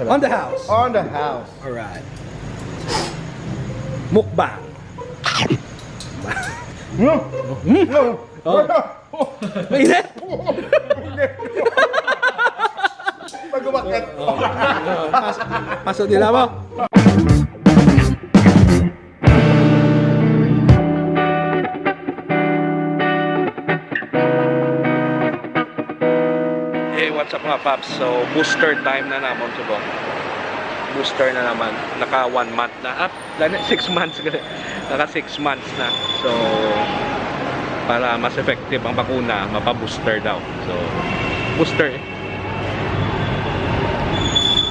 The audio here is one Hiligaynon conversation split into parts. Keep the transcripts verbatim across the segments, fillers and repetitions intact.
On the house. On the house. Alright. Mukbang. No. Hmm? No. Oh. Mainit? Pag umakyat. Pas-, paso nila mo. Hey, what's up, mga paps? So, booster time na namon, subong. Booster na naman. Naka one month na. Ah, lani, six months gali. Naka six months na. So, para mas effective ang bakuna, mapa-booster daw. So, booster.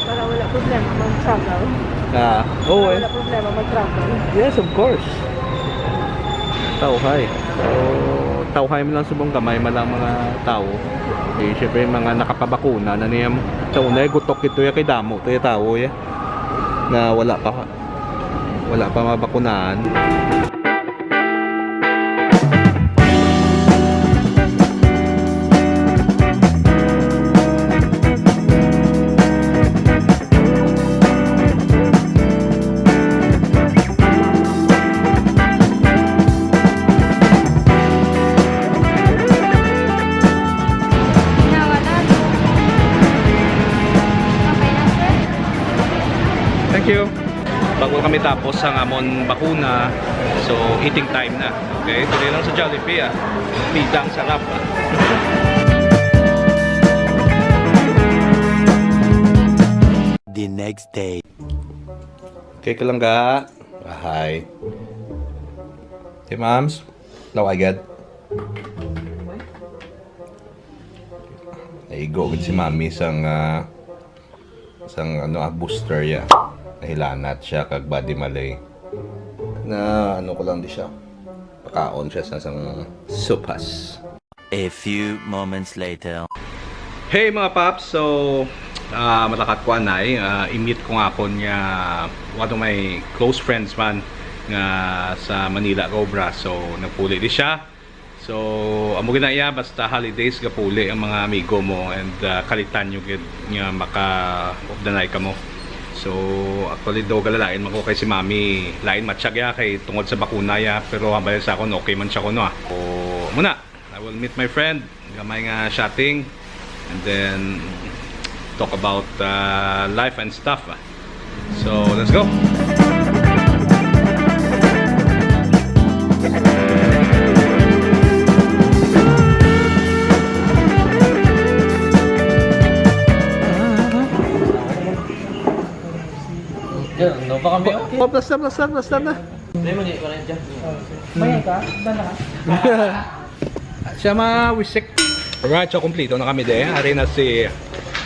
Para wala problema mag-travel. Ah, oo. Para eh. Wala problema mag-travel. Yes, of course. Tawhay. So, tawhay man lang subong gamay man lang mga tawo. Eh, syempre, mga nakapabakuna na niya. Sa una, eh, gutok ito ya kay damo to ya tawo ya. Na wala pa, wala pa mabakunahan. Thank you. Bago kami tapos ang amon bakuna, so eating time na. Okay, tuloy lang sa Jollibee, ah. Pizza ang sarap, ah. The next day. Okay, kalangga. Ah, hi. Hey, moms. Laway gad. Naigo gid si mami sang, ah, sang, ano, ah, booster ya. Nahilanat siya kag body malay. Na ano ko lang di siya. Pakaon siya sa sang sopas. A few moments later. Hey, mga paps, so, ah, malakat ko anay, ah, i-meet ko nga akon nga one of my close friends man nga sa Manila ga obra. So, nagpuli di siya. So, amo gid na iya, basta holidays gapuli ang mga amigo mo and, ah, kalitan nyo gid nga maka of the night kamo. So, actually, do galalain man ko kay si Mami, lain matsyag ya kay tungod sa bakuna ya, pero hambal sa akon okay man siya kuno, ah. So, muna. I will meet my friend, gamay nga chatting, and then talk about, uh, life and stuff, ah. So, let's go. Yan, no pa kami, okay. Oh, plaster, plaster, plaster na. Dali mo, di ko na dyan. Mayroon ka? Iba na ka? Siya mga wisik. Alright, so, kumplito na kami, de. Ari na si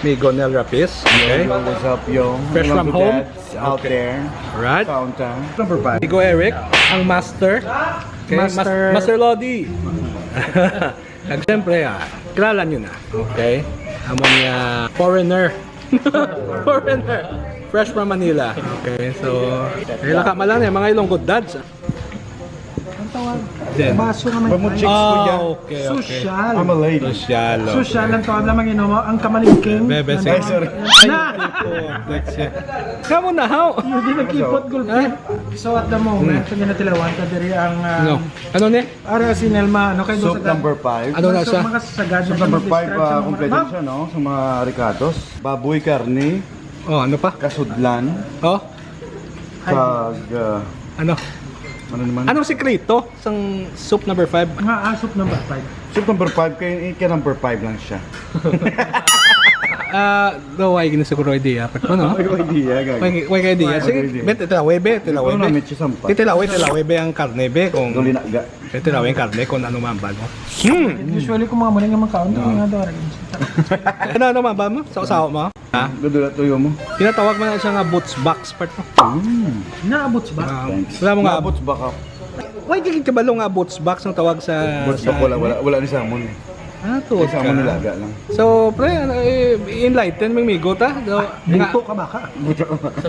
Migo Nel Rapis. Okay. Yo, what's up, yo? Fresh Mga from home? Budads out Okay. there. Alright. Downtown. Number five. Migo Eric, ang master. Okay, Mas-, Master. Master Lodi. Kag siyempre, ah, kilala nyo na. Okay? Among, ah, foreigner. Foreigner. Fresh from Manila. Okay, so, ay, laka man lang eh, mga Ilonggo dads. Ang tawag, Then, baso nga may Bamut ice. Chicks ko Ah, yan. okay, okay. Sosyal. I'm a lady. Sosyal, okay. Sosyal ang tawag lang, mag-inom mo. Ang kamalingking. Bebe, Ang sige. Ay, sorry. Na! Ay, ito. That's it. Kamu na, how? Hindi nagkipot, gulpi. Ha? So, at the moment, Hmm. so, ginatilawan ka diri ang, ah, No. Ano ni? Ara si Nelma, ano kayo Soup sa number five. Ano na Mas sa? Mga sagad Soup na number five, describe sa ah, mga kompleto ma'am. Siya, no? Sa mga ricados. Baboy, karne, Oh, ano pa? Kasudlan. Oh? Kag, ah, Ano? Ano naman? Anong sikreto sang soup number five? Nga, ah, soup number five. Soup number five, kay, kay number five lang siya. Ah, do, why gini siguro idea? Pat mo, no? Why idea, gag? Why, why ka idea? Why Sige, idea? Bet, tilawi, bet, tilawi, Ikaw na, bet. Mitch, sampa. Ti, tilawi, tilawi, be, ang karne, be, kung Duli na, ga. Ito na, yung karne, kung ano mambal mo. Hmm. Usually, kung mga mali nga magkaon, Oo. Mga doon. Ano, ano mambal mo? Sa usawa mo? Ha? Dudula tuyo mo. Tinatawag mo na siya nga boots box, part mo. Mm. Naabot ba? Ah, Thanks. Wala mo nga. Naabot ba ka? Why di kabalo nga boots box ang tawag sa, Boots sa box, wala, ano? Wala, wala ni sa amon eh. Ah, tuod Sa amon ka. Nilaga lang. So, pre, ano, eh, enlighten mo, migo, ta? So, Buto nga ka ba ka? Buto ka ba ka?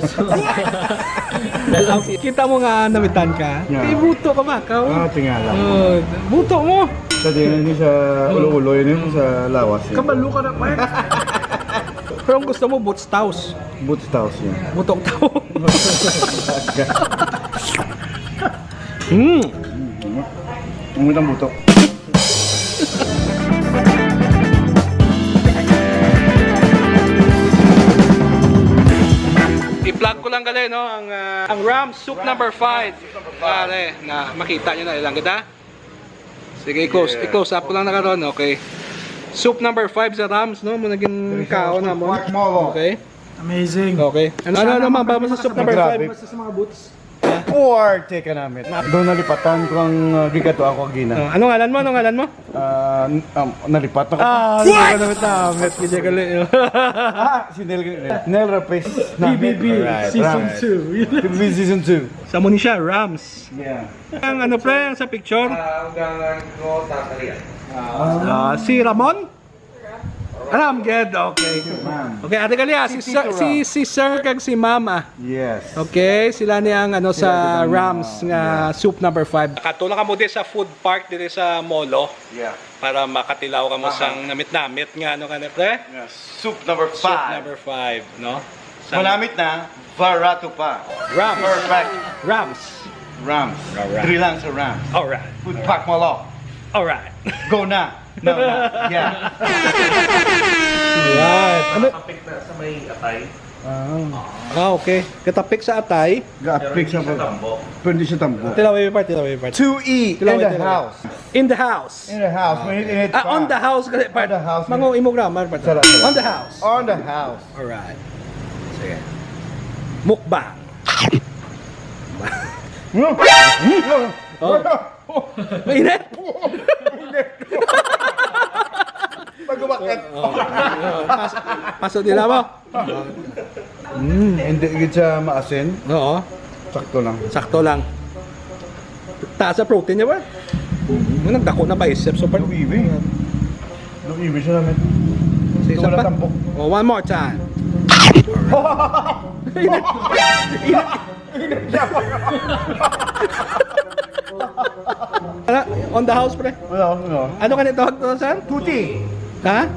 Ang kita mo nga nawitan ka. Yeah. Kay buto ka ba ka? Ah, tingala. Oh, buto mo. Sa din, hindi sa ulo-ulo, yun yung sa lawas, eh. Kabalo ka na, pre. Pero ang gusto mo, boots taos. Boots taos, yeah. Butok tao. Hmm. Ang utang butok. I-plug ko lang gali, no, ang, ah, ang Rams Soup number five. Pare, na makita nyo na lang kita. Sige, i-close, i-close up ko lang na karon. Okay. Soup number five sa Rams, no? Mo naging kaon na mo. Pork molo. Okay. Amazing. Okay. Ano, ano, ano, ma'am, ba mo sa soup number five? Grabe. Basta sa mga boots. Pork, teka namin. Doon nalipatan ko ang, uh, gigato ako, Gina. Oh, ano ngalan mo? Ano ngalan mo? Ah, n-, um, nalipat ako. Ah, ano ka naman, tamit? Kaya gali. Ah, si Nel, Nel Rapes. B B B, Alright, season right. two. B B B season two. Sa mo ni siya, Rams. Yeah. Ang ano, pre, ang sa picture? Ah, ang galang ko, tatalian. Ah, si Ramon? Alam, good. Okay. Ma'am. Okay, ate Kalia, si Si Sir, Tito si, Ram. si Sir kag si Mama. Yes. Okay, sila ni ang ano sa Sila ni Mama, Rams nga yeah. soup number five. Kato lang kamo di sa food park diri sa Molo Yeah. para makatilaw kamo Aha. sang namit-namit nga ano nga pre? Yes. Soup number Soup five. number five, no? Sa Manamit na, barato pa. Rams. Perfect. Rams. Rams. Alright. Three lang sa Rams. Alright. Food Park Mall. Alright. Go na. No, no. Yeah. Right. Ano? Kapit na sa may atay. Ah. Ah, okay. Katapik sa atay. Pero Ga-apik hindi sa siya pag- tambo. Pero hindi siya tambo. Tilaway part, tilaway part. Two E in Tilaway, the tilaway. house. In the house. In the house. When it, in it Ah, on the house gali part. On the house. Mango imo grammar part. Sala, sala. On the house. On the house. Alright. Sige. Mukbang. No. Oh. Mainit. Pag umakyat. Oh. Pas-, paso dila mo. Mm. Hindi gid siya maasin. Oo. Sakto lang. Sakto lang. Taas sa protein niya ba? Mm. Nagdako na biceps, so, Lumiwi. Lumiwi siya namin. Sa isa Ito wala pa? tampok. Oh, one more time. Ala, on the house, pre. Wala, wala. Ano ka nito, sir? Tuti. Ha?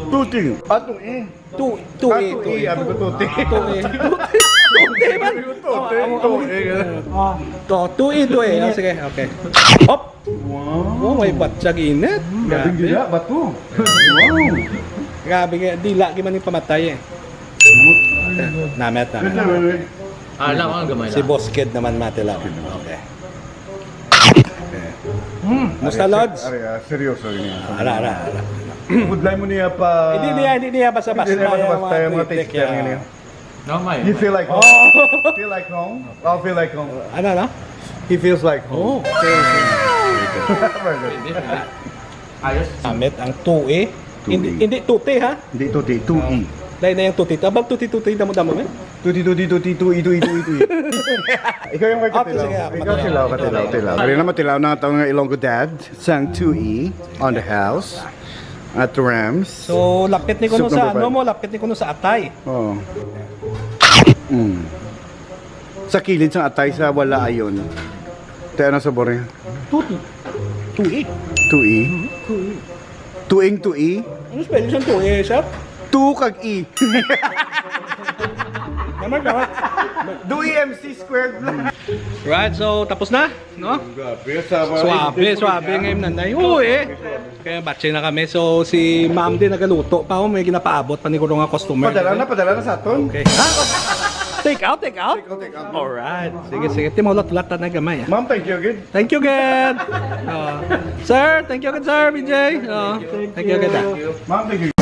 Tuti. Atong i. Tu, tu, Ah, e, tu, tu, e, e, abi ko, tu. tu, e. Tu, e. Tu, e man. Tuti, Oh, oh, tu, e. Ah. To, tu, e, tu, e. Ah, sige, okay. Op. Wow. Oh, may batsyag init. Grabe. Grabe gila, bato. Wow. Grabe nga, dila, giman yung pamatay eh. Namit, namit. Wait, wait, wait. Ah, lang, ang gamay Si lang. Boss Kid naman matilaw. Okay. Hmm. Musta, Ari, Lods? Ari, ah, seryoso yun. Ara, ara, ara. Budlay mo niya pa. Hindi niya, hindi niya basta-basta Hindi niya basta-basta yung mga yung mga titik, titik, yeah. yun, yun. No, may, You may. feel like home? Oh. Feel like home? I'll feel like home. Ano, ano? He feels like home. Oh. Very good. Pwede, pwede. Ayos. Gamit ang two E. Two E. Hindi, hindi two T, ha? Hindi two T, two E. Dahil na yung two T. Abang two T, two T, damo-damo, eh. Tuti, tuti, tuti, tui, tui, tui, tui. Ikaw yung may Ah, katilaw. sige, ako Ikaw matilaw. tilaw, katilaw, tilaw. Ari na matilaw na tawag nga Ilonggo Dad, sang two E, on the house, at Rams. So, lapit ni kuno Soup sa number ano five. mo, lapit ni kuno sa atay. Oo. Mm. Sa kilid sang atay sa wala ayon. Te, ano sabor niya? Tuti. Tui. Tui? Tui. Tuing tui? Ano spelling sa tui, sir? Tu kag i. Naman, naman. Dui M C squared lang. Right, so tapos na, no? Grabe, sa mga Suabe, suabe ngayon, nanay. Oo, eh. Kaya batching na kami. So, si ma'am din nagaluto pa, oh, may ginapaabot pa ni Guro nga customer. Padala na, padala na sa aton. Okay. Ha? Take out, take out? Take out, take out. Alright. Sige, sige. Timulot-ulat na gamay, ah. Ma'am, thank you again. Thank you, gid. Oh. Sir, thank you, gid, sir, B J. Oh, thank you, gid, ah. Ma'am, thank you.